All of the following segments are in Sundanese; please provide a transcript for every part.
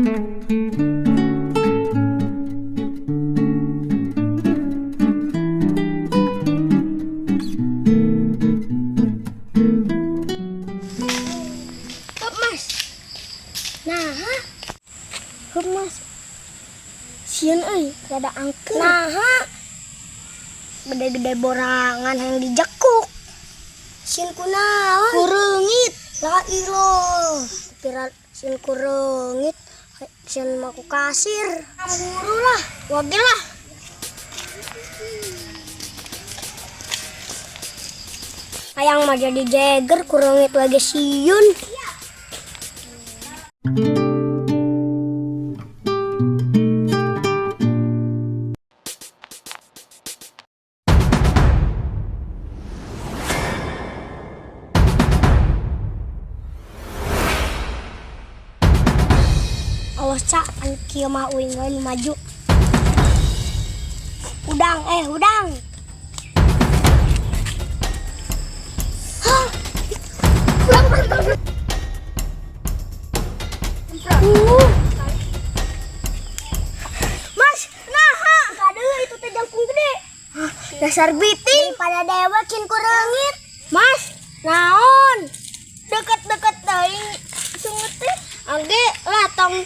Hup, Mas. Nah, hup, Mas. Sieun euy, rada angker. Nah, gede-gede borangan yang dijekuk. Sieun kunaon? Ku reungit. La ilah. Pira sieun ku reungit, sieun mah ku kasir. Buru lah, wagil lah. Hayang mah jadi jeger ku reungit wage sieun. Awas, Cak, anu kieu mah uing we nu maju. Udang, eh, udang. Hah? Udang, udang, udang. Mas, nah, kade itu teh jangkung gede. Dasar biting pada dewek cin ku reungit. Mas, naon? Deket-deket teuing sungut teh. Angge lah tong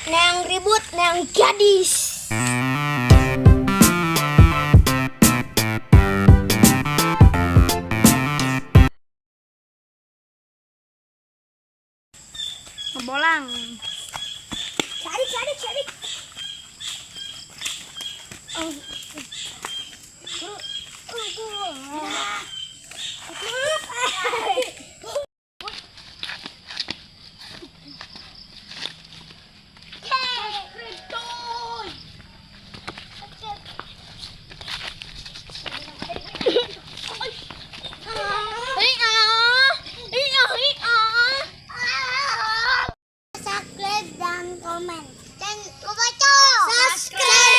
neang ribut, neang gadis. Ngebolang. Cari, cari, cari. Oh. Subscribe dan komen. Dan lupa subscribe.